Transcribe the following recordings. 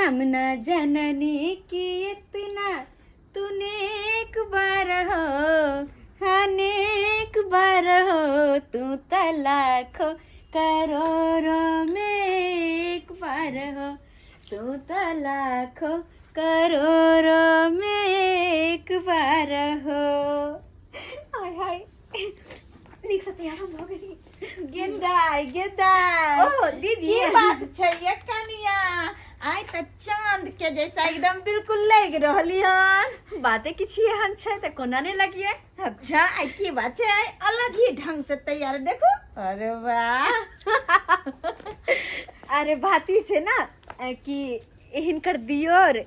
हम न जननी कि इतना तू नेक बार हो, अनेक बार हो, तू त लाखों करोड़ों में एक बार हो, तू त लाखों करोड़ों में एक बार हो। हाय हाय, नीक से तैयार हम भऽ गेली। गेदाय गेदाय। ओ दीदी, की बात छै ये कनिया, आइ तऽ चांद के जैसा एकदम बिल्कुल लागि रहली हन। बाते किछु एहन छै तऽ कोना नहि लगिए। अच्छा, आइ की बात छै, आइ अलग ही ढंग से तैयार देखो। अरे वाह। अरे बात ई छै ना कि हिनकर दियोर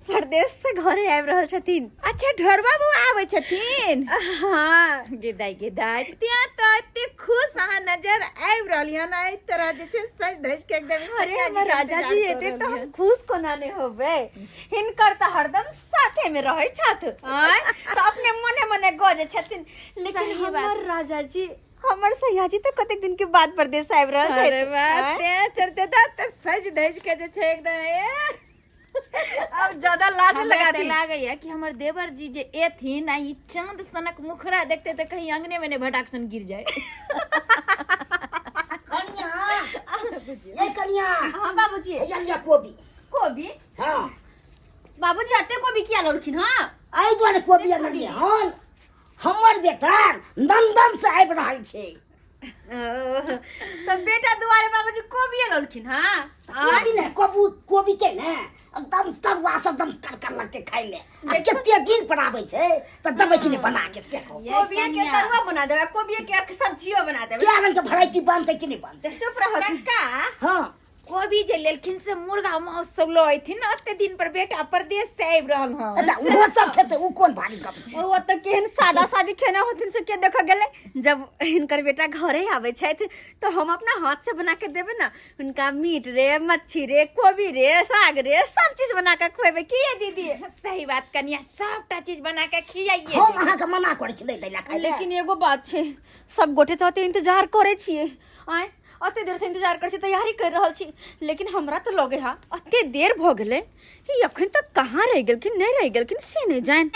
परदेश से घरे आबि रहल छथिन। अच्छा, ढोरबा बाबू आबै छथिन? हाँ। गेदाय गेदाय, त्या तऽ एते खुश अहाँ नजर आबि रहली हन, एहि तरह जे छै सज धज के एकदम। अरे हमर राजा जी एते तऽ हम खुश कोना नहि होबै? हिनकर तऽ हरदम साथे में रहै छथि, आँय, तऽ अपने मने मने गजै छथिन, लेकिन सही बात। हमर राजा जी, हमर सैया जी तऽ कतेक दिन के बाद परदेश आबि रहल छथि। अरे वाह। आँय? तें चलते तऽ सज धज के जे छै एकदम ए अब ज्यादा लाज हमरा लगा तऽ दी। लागैया कि हमर देवर जी जे एथिन आ ई चांद सनक मुखड़ा देखते तऽ कहीं अंगने में नहि भटाक सन गिर जाए। कनिया, ये कनिया। हाँ बाबूजी। हैया लिया कोबी। कोबी? हाँ। बाबूजी, अते कोबी किया लौलखिन? हाँ, एहि दुआरे कोबी अनलियै हन, हमर बेटा नंदन से आबि रहल छै। तऽ बेटा दुआरे बाबूजी कोबिये लौलखिन? हाँ। कोबी ने, कोबू कोबी के ने एकदम तरुआ सब एकदम करकर लगते खाय में, आ कते दिन पर आबै छै तऽ देबै कि नहि बना के से कहू। ये कोबिये के कनिया। तरुआ बना देबै, कोबिये के सब्जियो बना देबै। क्या रंग के वेराइटी बनतै कि नहि बनतै? चुप रहो। कक्का। हाँ। कोबी जे लेलखिन से मुर्गा मांस सब लऽ अयथिन ने, ओते दिन पर बेटा परदेश से आबि रहल हन। अच्छा, ओहो सब खेतै, ओ कोन भारी गप छै? ओ तऽ केहन सादा सादी खेना होथिन से के देखऽ गेलै। जब हिनकर बेटा घरे आबै छथि तऽ हम अपना हाथ से बना के देबै ने हुनका, मीट रे, मच्छी रे, कोबी रे, साग रे, सब चीज बना के खुएबै। की ये दीदी? सही बात कनिया, सबटा चीज बना के खियाइए। हम अहाँके मना करै छी नहि दै लए खाय लए। लेकिन एगो बात छै, सब गोटे तऽ ओते इंतजार करै छियै, आँय, अते देर से इंतजार करै छी, तैयारी कर रहल छी, लेकिन हमरा तऽ लगे हा अते देर भऽ गेलै कि अखन तक कहाँ रहि गेलखिन, नहि रहि गेलखिन से नहि जानि।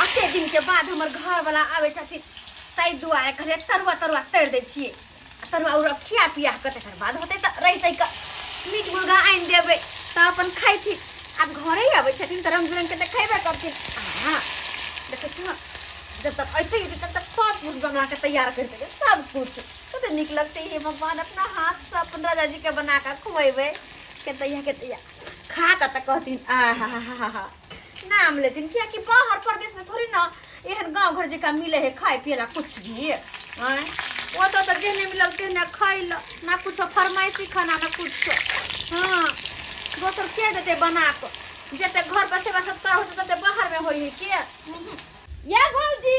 अते दिन के बाद हमर घर वाला आबै छथिन, ताहि दुआरे कहलियै तरुआ तरुआ तरि दै छियै, आ तरुआ उरुआ खिया पिया कऽ तकर बाद होतै तऽ रहितै कऽ मीट मुर्गा आनि देबै तऽ अपन खैथिन। आब घरे आबै छथिन तऽ रङ्ग बिरङ्गके तऽ खयबे करथिन। आ देखै छी ने, जब तक अयतै अयतै तब तक सब कुछ बना कऽ तैयार करि देबै, सब कुछ कते नीक लगतै। हे भगवान, अपना हाथसँ अपन राजाजीके बना कऽ खुएबै, के तैया के तैया खा कऽ तऽ कहथिन आ हा हा हा हा नाम लेथिन, कियाकि बाहर परदेशमे थोड़ी ने एहन गाँव घर जकाँ मिलै है खाय पियै ला कुछ भी। आँय, ओतऽ तऽ जेहने मिलल तेहने खैल ना, कुछो फरमाइशी खाना ना कुछो। हाँ, दोसर के देतै बना कऽ? जते घर पर सेवा सत्कार होइ छै तते बाहरमे होइ है के? ये भौजी,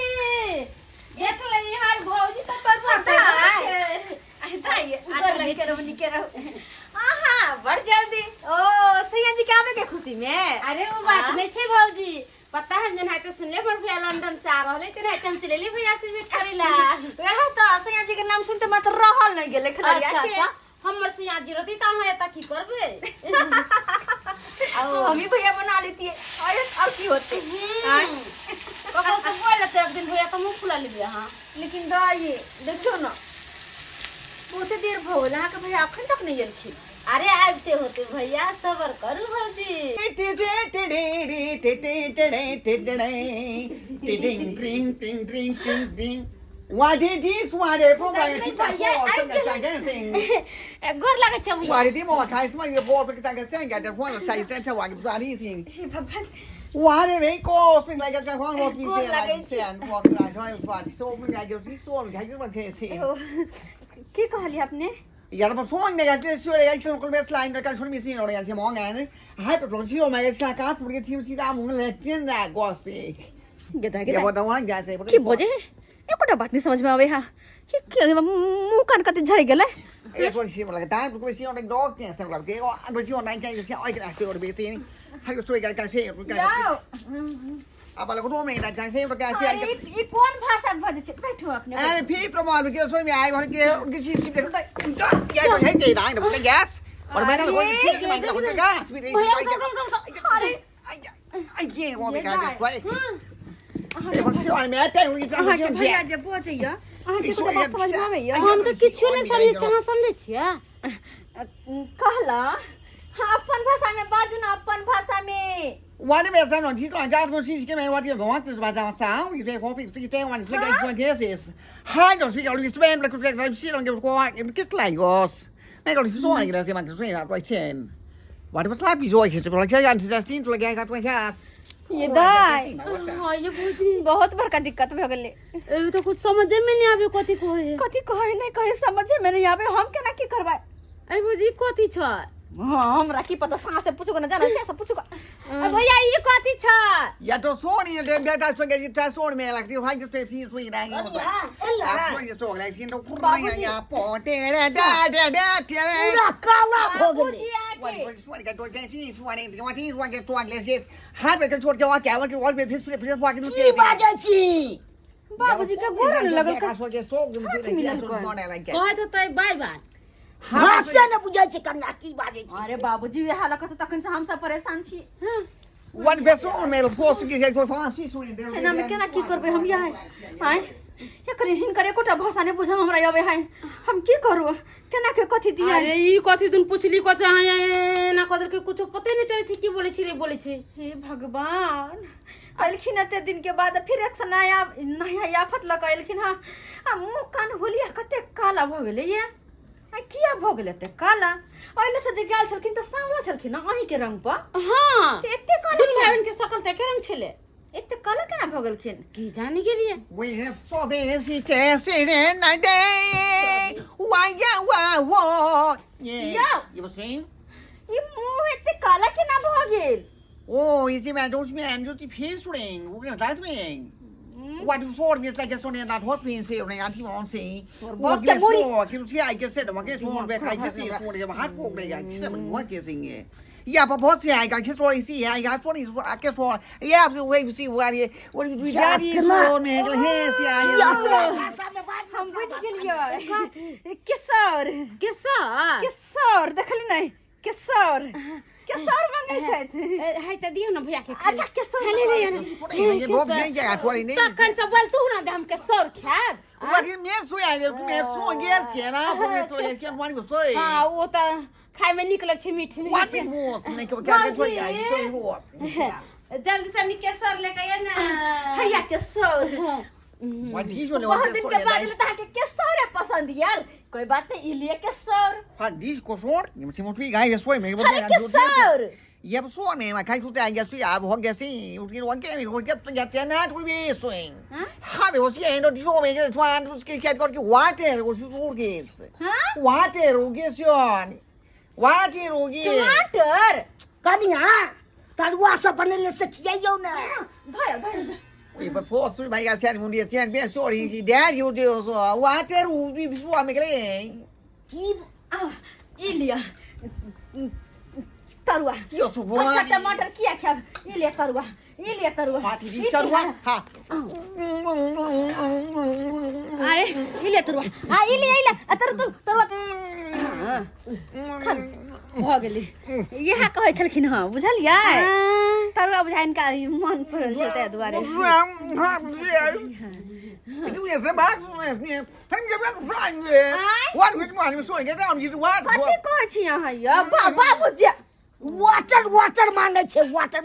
देख ले यार, भौजी तऽ तरुआ दाइ। छै। दाइ, अच्छा, नीके रहू, नीके रहू। आहा। खुशी में। अरे वो बात नहीं छै भौजी, पता है हम जेनाहिते सुनले हमर भैया लंदन से आ रहले, तेनाहिते हम चलेली भैया से भेंट करेला। वएह तऽ सैया जी के नाम सुनते मात्र रहल नहीं गेलै खिलरिया अच्छा के। अच्छा, हमर सैया जी रहती तऽ अहाँ एतऽ की करबै? हम ही भैया बना लेतियै अरे और की होते। आँय? ककरो से बोल लेते एक दिन भैया तऽ मुँह फुला लेबै अहाँ। लेकिन दाई देखियौ ने बहुते देर भऽ गेल, अहाँके भैया अखन तक नहि एलखिन। अरे आबिते होते भैया, सबर करू भौजी। गोर लागै छै भैया। हे भगवान। ओ, की कहलियै अपने? गेदा गेदा की बजे है, एकोटा बात नहीं समझ में आवे। हा के मुंह कान कते झड़ गेलै। जाओ। अरे ई कोन भाषा बजै छै? बैठू अपने। अहाँके भैया जे बजैया अहाँके एकोटा बात समझ में आबैया? हम तऽ किछो नहि समझै छियै, अहाँ समझै छियै? कहला हाँ, अपन भाषा में बाजू ना, अपन भाषा में। ये दाई हाँ ये भौजी, बहुत बड़का दिक्कत भऽ गेलै। ए तो कुछ समझे में नहीं आवे कथी कहै है। कथी कहै नहि कहै समझे में नहीं आवे, हम केना की करबै? ए भौजी कथी छै? हाँ हमरा की पता, सास से पूछू ना जाना से पूछू। ए भैया ई कथी छै? पूरा काला भऽ गेलै। बाबूजी अहाँके की बाजै छी? बाबूजी के गोर नहि लगल। कहैत होतै बाय बाय। भाषा ने बुझै छै कन्या की बाजै छी। अरे बाबूजी वएह लऽ कऽ तऽ तखन से हमसब परेशान छी। एना में केना की करबै हम? यह आँय एकर हिनकर एकोटा भाषा नहि बुझल हमरा अबै है, हम की करू? केना के कथी दिया? अरे ई कथी तुम पुछली कथी अहाँ एना कऽ देलकै, कुछो पते नहि चलै छै की बोलै छै रे बोलै छै। हे भगवान, एलखिन एते दिन के बाद फिर एक से नया नया आफत लऽ कऽ एलखिन। हँ आ मुँह कान होलिया कते काला भऽ गेलै ये, आ किया भऽ गेलै एते काला? ओहिले से जे गेल छलखिन तऽ सांवला छलखिन ने अहींके रंग पर। हाँ तऽ एते काला दुनू भाई बहन के शकल तऽ एके रंग छलै। एते काला केना भऽ गेलखिन? की जाने गेलियै। ई मुँह एते काला केना भऽ गेल? की अपना भाषा में बाज? हम बुझि गेलियै, केसर। केसर? केसर देखली नहि, केसर केसर मंगै छथि। है तऽ दियौ ने भैया के खाय। अच्छा केसर ले ले। तखन से बोल तू ना जे हम केसर खायब। हाँ ओ तऽ खाय में नीक लग छै, मीठ मीठ। जल्दी से नीक केसर लेके आइए ना। हैया केसर, बहुत दिन के बाद तऽ अहाँके केसरे पसंद आयल, कोई बात नहीं, ई लिए केसर। अरे केसर। टमाटर। कनिया तरुआ सब बनेले से खियाइयौ ने। धोयो धोयो। की आ, ई लिअ। तरुआ। यो कच्चा टमाटर किया खायब? ई ले तरुआ, ई ले तरुआ। हाथी ई तरुआ। हाँ। अरे ई ले तरुआ, आ ई ले, ई ले, आ तरु तरु तरुआ। खा भऽ गेलै। इएह कहै छलखिन हँ, बुझलियै? तरुआ बुझा हिनका मन पड़ल छै ताहि दुआरे। कथी कहै छी अहाँ यौ बाबूजी? वाटर वाटर मांगे छै, वाटर।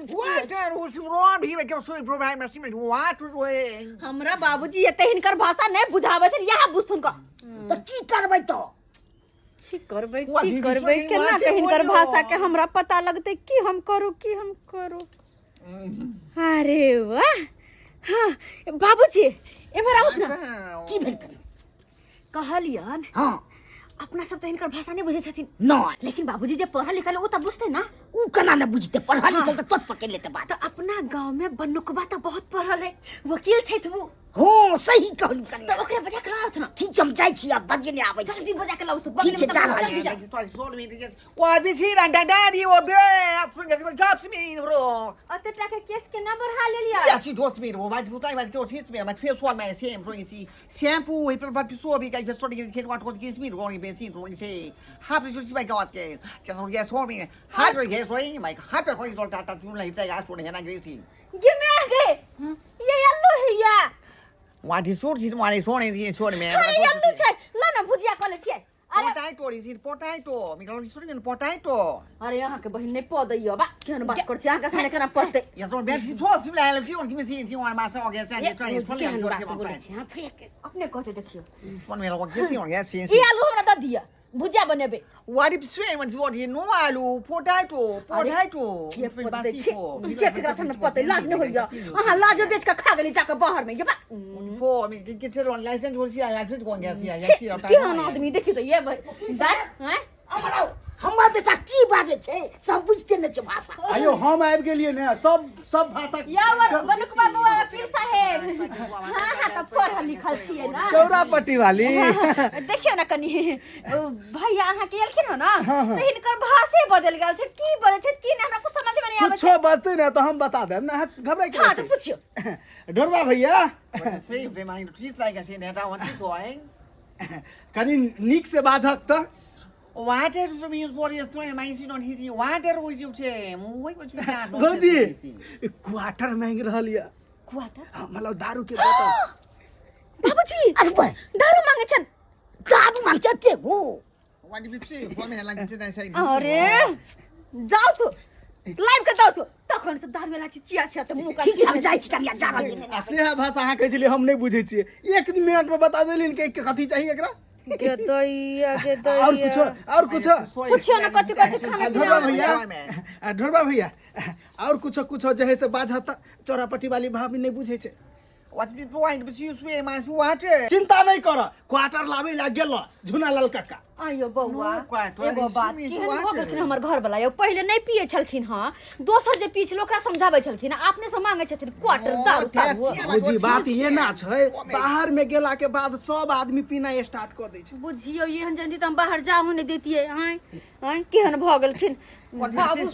हमरा बाबूजी एते हिनकर भाषा नहि बुझाबै छै, इएह बुझथुन कऽ। तऽ की करबै? तऽ की करबै, की करबै, केना के हिनकर भाषा के हमरा पता लगतै? की हम करू, की हम करू? अरे वाह! हाँ बाबूजी, एम्हर आबू ने। की भेल कनी? कहलियन, हाँ, अपना सब तऽ हिनकर भाषा नहि बुझै छथिन। नहि। लेकिन बाबूजी जे पढ़ल लिखल, ओ तऽ बुझतै ना। उ केना ने बुझतै? पढ़ल लिखल तऽ तुरंत पकड़ि लेतै बात। तऽ अपना गाँव में बनुकबा तऽ बहुत पढ़ल है, वकील छथि वो। हँ, सही कहलू कनी। तऽ ओकरे बजा के लाउथ ना। ठीक छै, हम जाइ छी, आब बजेने आबै छी। जल्दी बजा के लाउथ। ठीक छै, जा रहल छी। अते टा के केस केना बढ़ा लेलियै? गे मैं गे, ये अल्लू है या? अरे अल्लू छै, ला ना भुजिया कऽ लै छियै। अरे अरे अहाँ के बहिन नहि पऽ दैया बा, केहन बात करै छी? अहाँके सामने केना पड़तै? केहन बात बोलै छी अहाँ? फेक अपने कहते, देखियौ, ई आलू हमरा दऽ दिअ, भुजिया बनेबै। के पतै छी के? केकरा सामने पतै? लाज नहि होइया अहाँ? लाजो बेच कऽ खा गेली जाकऽ बाहर में। ये बा छी, केहन आदमी देखियौ तऽ। ये भाई दाइ हैं। हमर हमर बेटा की बाजै छै सब बुझते नहि छै भाषा। आयो, हम आबि गेलियै ने, सब सब भाषा। या बनुकबा बौआ, वकील साहेब। हाँ हाँ, तऽ पढ़ल लिखल छियै ना? चौरा पट्टी वाली। देखियौ ने कनि, ओ भैया अहाँके एलखिन हँ ना, से हिनकर भाषे बदलि गेल छै। की बजै छै की नहि, हमरा कुछ समझ में नहि आबै छै। कुछो बजतै ने तऽ हम बता देब ने, अहाँ घबराइ के हाँ, तऽ पुछियौ। ढोरबा भैया, कनि नीक से बाजक तऽ। भौजी, क्वार्टर मांगि रहल यऽ। क्वार्टर? हाँ, मतलब दारू के बोतल। बाबूजी! अरे बा, दारू मांगे छन। दारू मांगै छै गो? अरे जाउ तो लाइव के जाउ तो, तखन से दारू वाला चिचिया छै तऽ मुँह। ठीक छै, हम जाइ छी कनिया, जा रहल छी। आ सेहा भाषा अहाँ कहै छलियै हम नहि बुझै छियै, एक मिनट में बता देलिन कि कथी चाही एकरा। गे दैया, गे और दैया। कुछो, और कुछो? पुछियो ने, कथी कथी खाना आ पीना? ढोरबा भैया, आ ढोरबा भैया, और कुछो कुछो जे है से बाजत तऽ चौरापट्टी वाली भाभी नहि बुझै छै। चिंता नहीं कर, क्वार्टर लाबै ला गेल झुना लाल काका। आयो बौआ, नो क्वार्टर, एगो बात, इसमें केहन भऽ क्वार्टर। गेलखिन हमर घर वाला यौ? पहिले नहि पियै छलखिन हँ, दोसर जे पियै छलै ओकरा समझाबै छलखिन, अपने से मांगे छथिन क्वार्टर, दारू तारू। भौजी, बात ये ना छै, बाहर में गेला के बाद सब आदमी पीना स्टार्ट कऽ दै छै। बुझियौ, एहन जल्दी तऽ हम बाहर जाहू नहि दैतियै। आँय आँय, केहन भऽ गेलखिन बाबू?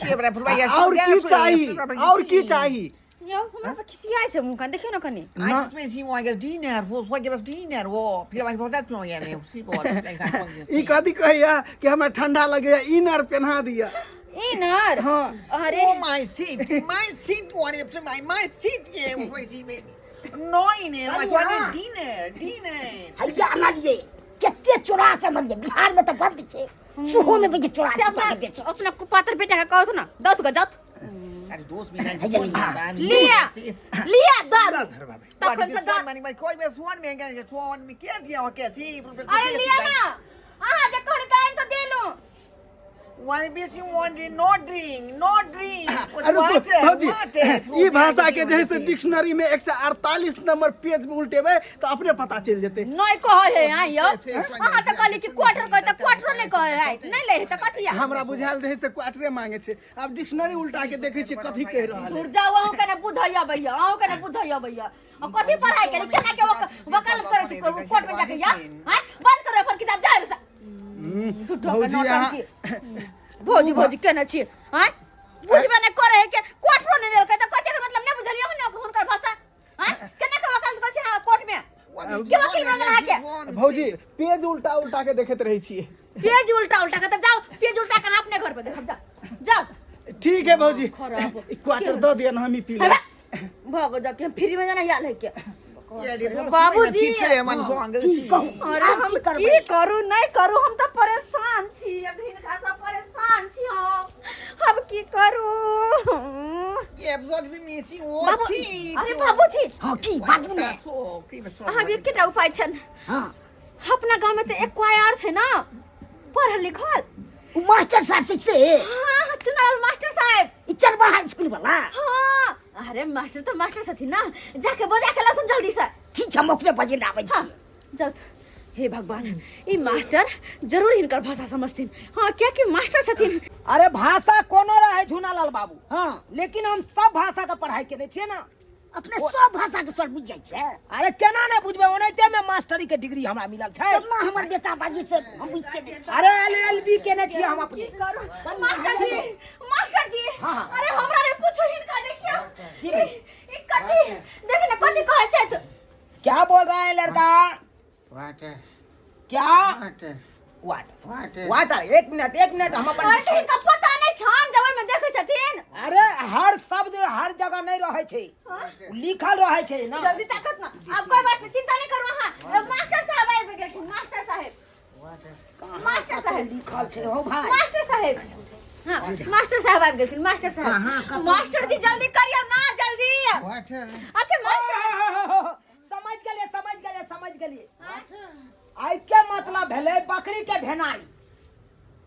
और की चाही, और की चाही? यौ, हमरा पर खिसियाइ छै मुँह कान, देखियौ ने कनि। ई कथी कहैया कि हमरा ठंडा लगैया, इनर पेन्हा दिया। इनर? हाँ। अरे Oh my seat, my seat, what is my my seat? Yeah, no, dinner, dinner. हैया अनलियै, कते चोरा के अनलियै। बिहार में तऽ बंद छै, सेहो में बेच चोरा से छिपा अपना के बेचै। अपना कुपात्र बेटा के कहू ने, 10 गो जात। अरे दोस्त मिला लिया लिया दारू। धरबा भाई। तखन से अरे लिया ना, अहाँ जे कहली तऽ आनि तऽ देलहुँ। अरे रुको भौजी, ई भाषा के जे है से डिक्शनरी में 148 नंबर पेज में उल्टेबै तऽ अपने पता चलि जेतै। नहि कहै है आइ यौ, अहाँ तऽ कहली कि क्वार्टर कहै तऽ क्वार्टरो नहि कहै है, नहि लै है तऽ कथी है? हमरा बुझायल जे है से क्वार्टरे मांगे छै, आब डिक्शनरी उल्टा के देखै छियै कथी कहि रहल है। दूर जाउ, अहूँ के ने बुझै अबैया, अहूँ के ने बुझै अबैया। आ कथी पढ़ाइ केली? केना के वकालत करै छी कोर्ट में जाके? या आँय, बंद करो अपन किताब, जाय से झूठो के भौजी, अहाँ नौटंकी। भौजी भौजी केने छी आँय? बुझबे नहि करे है के क्वार्टरो नहि देलकै तऽ कथी के मतलब नहि बुझलियै ने हुनकर भाषा हैं केना के वकालत करै छी अहाँ कोर्ट में के वकील बनल अहाँके भौजी पेज उल्टा उल्टा के देखैत रहै छियै पेज उल्टा उल्टा के तऽ जाउ पेज उल्टा के अहाँ अपने घर पर देखब जाउ जाउ ठीक है भौजी खराब। ई क्वार्टर दऽ दिअ ने हम ई पी लेब भऽ जाके फ्री में जाना याद है के बाबूजी की कहू अरे आब हम की की करबै करू नहीं करू हम तो परेशान छी अब हिनका से परेशान छी हम हम की करू बाबू अरे बाबूजी हँ की बाजू ने अहाँ भी एकेटा उपाय छन हँ अपना गांव में तो एक क्वायर छै ना पढ़ल लिखल ओ मास्टर साहब छै से हाँ चुनाव मास्टर साहब ई चरवाहा स्कूल वाला हाँ अरे मास्टर तो मास्टर छथिन ना जाके बजा के लासन जल्दी से ठीक छै हम ओकरे बजेने आबै हाँ छी जाउ हे भगवान ई मास्टर जरूर हिनकर भाषा समझथिन हाँ कियाकि मास्टर छथिन अरे भाषा कोनो रहे झुनालाल बाबू हाँ लेकिन हम सब भाषा के पढ़ाई केने छियै ना अपने सब भाषा के सर बुझि जाइ छै अरे केना नहि बुझबै ओनाहिते में मास्टरी के डिग्री हमरा मिलल छै केतना हमर बेटा बाजी से हम बुझते नहि छी अरे एल एल बी केने छियै हम अपने करू मास्टर जी मास्टर जी हाँ, हाँ। अरे हमरा रे पूछो हिनका देखियो ई कथी देखि ने कथी कहै छथि क्या बोल रहा है लड़का क्या वाटर वाटर एक मिनट हम अरे अपन तऽ हिनका पता नहि छन जब ओहिमे देखै छथिन अरे हर शब्द हर जगह नहीं रहे छै लिखल रहे छै ना जल्दी ताकत ना अब कोई बात नहीं चिंता नहीं करू अहाँ मास्टर साहब आबि गेलखिन मास्टर साहेब मास्टर साहेब लिखल छै हो भाई मास्टर साहेब हाँ मास्टर साहब आबि गेलखिन मास्टर साहब मास्टर जी जल्दी करियौ ना जल्दी अच्छा मास्टर समझ गेलिए समझ गेलिए समझ गेलिए आइ के मतलब भेलै बकरी के भेनाइ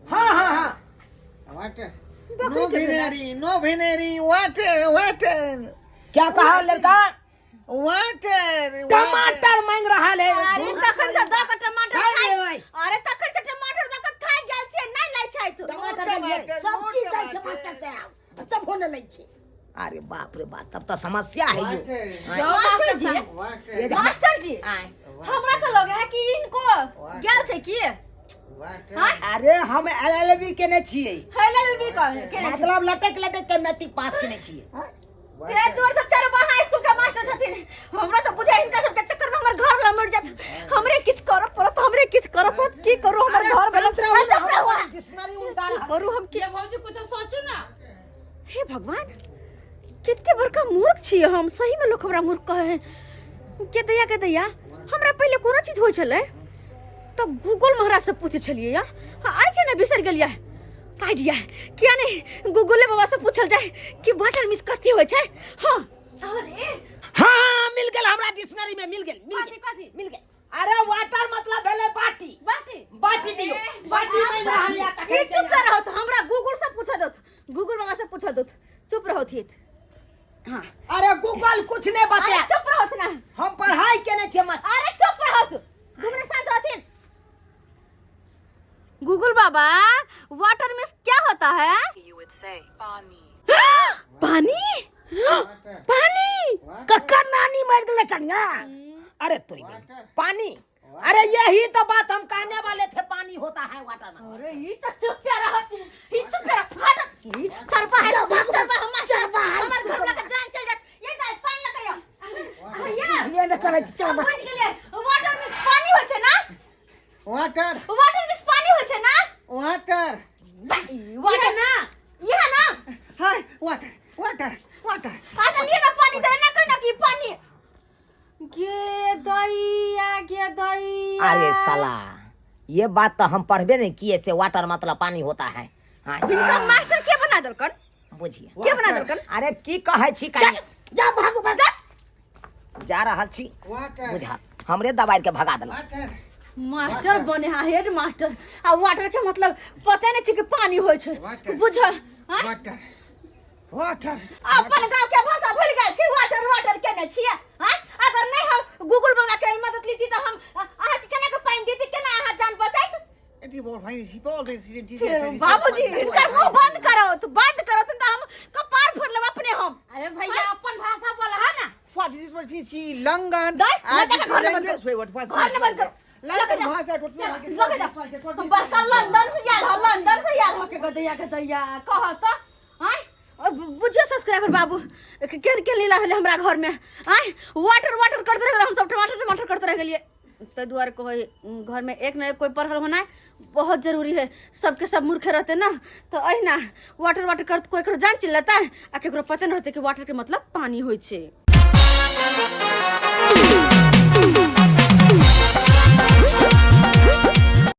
हाँ हाँ हाँ नो भेनेरी नो भेनेरी वाटर वाटर क्या कहा लड़का वाटर टमाटर मांग रहा है अरे तखन से दऽ कऽ टमाटर भाई, खाइ भाई। अरे तखन से टमाटर दऽ कऽ खाइ गेल छियै नहि लै छथि टमाटर लेलियै सब चीज दै छै मास्टर साहब तब होने लै छै अरे बाप रे बाप तब तो समस्या है यो मास्टर जी ये देख- मास्टर जी हमरा तऽ लगे है कि इनको गेल छै की हाँ अरे हम एल एल बी केने छियै हेलल भी कह केने छै मतलब लटक लटक के मैट्रिक पास केने छियै ते दूर से चरवाहा स्कूल के मास्टर छथिन हमरा तऽ बुझाइ हिनका सबके चक्कर में हमर घर वाला मर जात हमरे किछ करऽ पड़त हमरे किछ करऽ पड़त की करू हमर घर वाला चुप रहू अहाँ। डिक्शनरी उल्टा की करू हम की ये भौजी कुछ सोचू ना हे भगवान कते बड़का मूर्ख छियै हम सही में लोग हमरा मूर्ख कहै है के दैया के दैया हमरा पहिले कोनो चीज होइ छलै तऽ गूगल महाराज से पूछै छलियै या हाँ, आइ के ने बिसरि गेलियै आइडिया किया नहि गूगले बाबा से पूछल जाय कि वाटर मिस कथी होइ छै हाँ अरे हाँ मिल गेल हमरा डिक्शनरी में मिल गेल मिल कथी गेल कथी मिल गेल अरे वाटर मतलब भेलै बाटी बाटी बाटी दियौ बाटी मांगि रहल या ई चुप रहो तो हमरा गूगल से पूछ दो गूगल बाबा से पूछ दो चुप रहो थी हाँ अरे गूगल कुछ नहीं अरे बताया चुप रहो ना हम पढ़ाई केने छियै मास्टर अरे चुप रहो तू 2 मिनट शांत रहथिन गूगल बाबा वाटर मिस क्या होता है You would say पानी. पानी पानी ककर नानी मर गेलै कनिया अरे तोरी बहन, पानी अरे यही तो बात हम कहने वाले थे पानी होता है वाटर में अरे ये तो चुप पे रहो ये चुप पे रहो हट ये चरपा है चरपा हम चरपा है, हमर घर लगा जान चल जात ये दाई पानी लगायो भैया बुझलियै ने करै छी हम चरबा बुझि गेलियै वाटर मिस पानी होइ छै ना वाटर वाटर मिस पानी होइ छै ना वाटर वाटर ना ये ना हाय वाटर वाटर वाटर आ तो लिए ना पानी दे ना कहना कि पानी गे दैया गे दैया अरे साला ये बात तो हम पढ़बे नहीं किए से वाटर मतलब पानी होता है हाँ हिनका मास्टर के बना देलकन बुझिए के बना देलकन अरे की कहै छी कनिया जा भागू भाग जा जा रहल छी वाटर बुझा हमरे दबाइ के भगा देलक वाटर मास्टर बने हा हेड मास्टर आ वाटर के मतलब पते नहीं छै कि पानी होइ छै वाटर। बुझ हाँ? वाटर वाटर अपन गांव के भाषा भूल गेल छी वाटर वाटर केने छियै हाँ? अगर नहीं हम गूगल बाबा के मदद लीती तऽ हम अहाँ के केना के पानि देती केना अहाँ जान बचाइत एटी बोल भाई सी बोल दे सी जी बाबूजी हिनकर मुंह बंद करो तो बंद करो तो हम कपार फोड़ लेब अपने हम अरे भैया अपन भाषा बोला है ना What is what is he Langan? दाइ, लगा के घर में बंद language करो। what was घर में बंद करो। लंगन लगा जा। भाषा लगे जा बड़का लंदन से आयल ह लंदन से आयल ह के गदैया गदैया कह तो आय बुझियो सब्सक्राइबर बाबू, केहन केहन लीला भेलै हमरा घरमे। आँय, वाटर वाटर करते रह गेलै, हमसब टमाटर टमाटर करते रह गेलियै। ताहि दुआरे कहै, घरमे एक ने एक कोइ पढ़ल होनाइ बहुत जरूरी है। सबके सब मूर्खे रहते ना तऽ अहिना वाटर वाटर करत, कोइ ककरो जान चिन्ह लेतै आ ककरो पते नहि रहतै कि वाटरके मतलब पानी होइ छै।